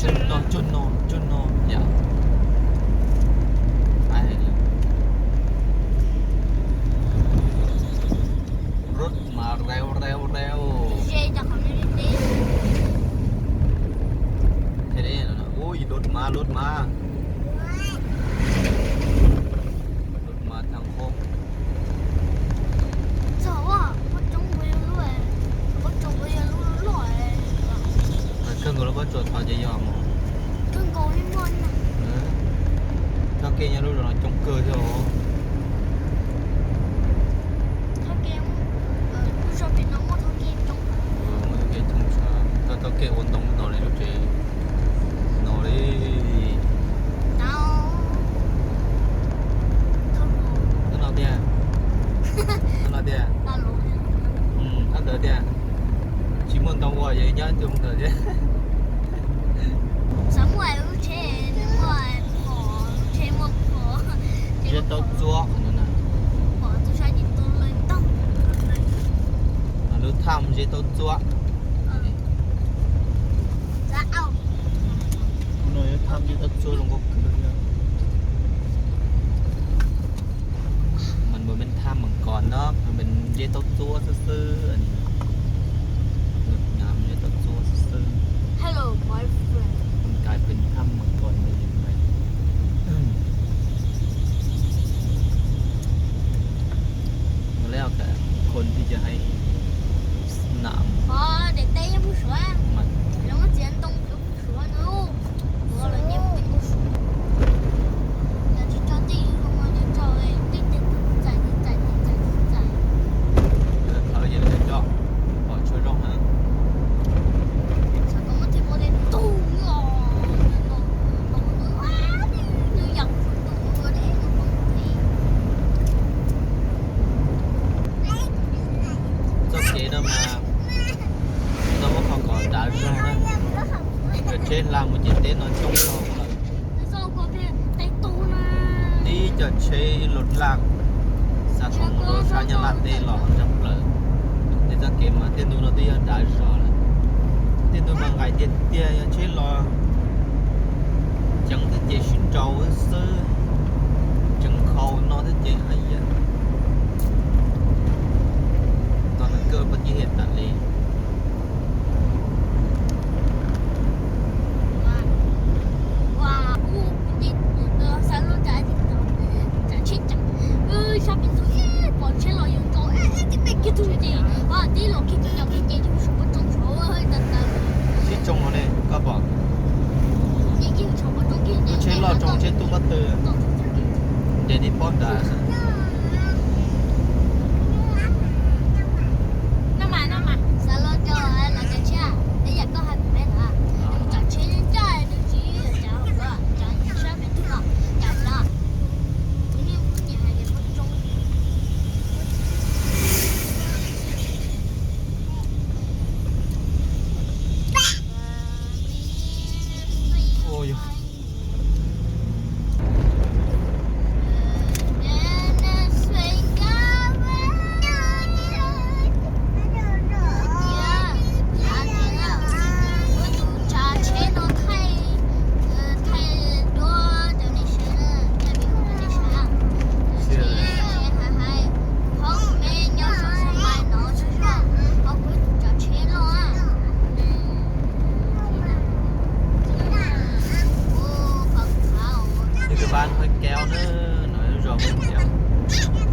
Coj no, coj no, coj no, yom. Ai, rub mas rau rau rau. Ua, rub mas, rub mas. Rub mas thaj qhov. Kawg nkaus lub pob tsuas tod ces yog mus. Txoj kev nyob lub zos no coob kawg thiab os. Muaj txoj kev coob tshaj, txoj kev ua ntoo no li lub tsev no li. Thaj no tiag, thaj no tiag, thaj ntawd tiag. Tsis muaj ntoo ua ces nyob ib tug ntawd thiab. Xav muaj lub tsheb, nws muaj, lub tsheb muaj, zeb taub txuab qhov ntawd na. Lub thaj zeb taub txuab. Lub thaj zeb taub txuab zoo nkauj kawg thiab. Mình vừa bên thăm mình còn đó, mình dễ tấu chúa xíu xíu. Mình ngắm dễ tấu chúa xíu xíu. Hello, my friend. Mình cài bên thăm mình còn đây này. Mình lấy cáiคนที่จะให้สนาม Ua, dej teb yeej muaj suav. Mas lov txiav ntoo. Suav no, ua los nyiam peb ua suav. Yog tsis tso tej zoo no ces tso tej tes txais txais txais txais. Lawv txhawv ces lawv coj pom tshuaj zoo na. Xav kom muab tej pov tej tus no, no, no, no, no, yam tus no deb no pom tej. Txoj kev no mas tau muab qhov kom dav zog na. Cov tsheb hla mus ciam teb no coob dhau lawm. Tib cov tsheb los laj, xav kom mus rau sab Nyab Laj teb los tshaj plaws. Tej txoj kev mas tej ntu no twb yog dav zog lawm. Tej ntu mas nqaim tiag tiag, yog tsheb los ceev thiab ces sib nraus xwb, tseem khaus no thiab ces haj yam. Tau nws kawj pab cib hiaj tas li. Sib tsoo no ne, koj pom. Lub tsheb loj tsoo tsheb tub pob tw, ces nim pob nrad. Ua yog Peb kws pab Huab Cau na, no lub zos Huab Cau.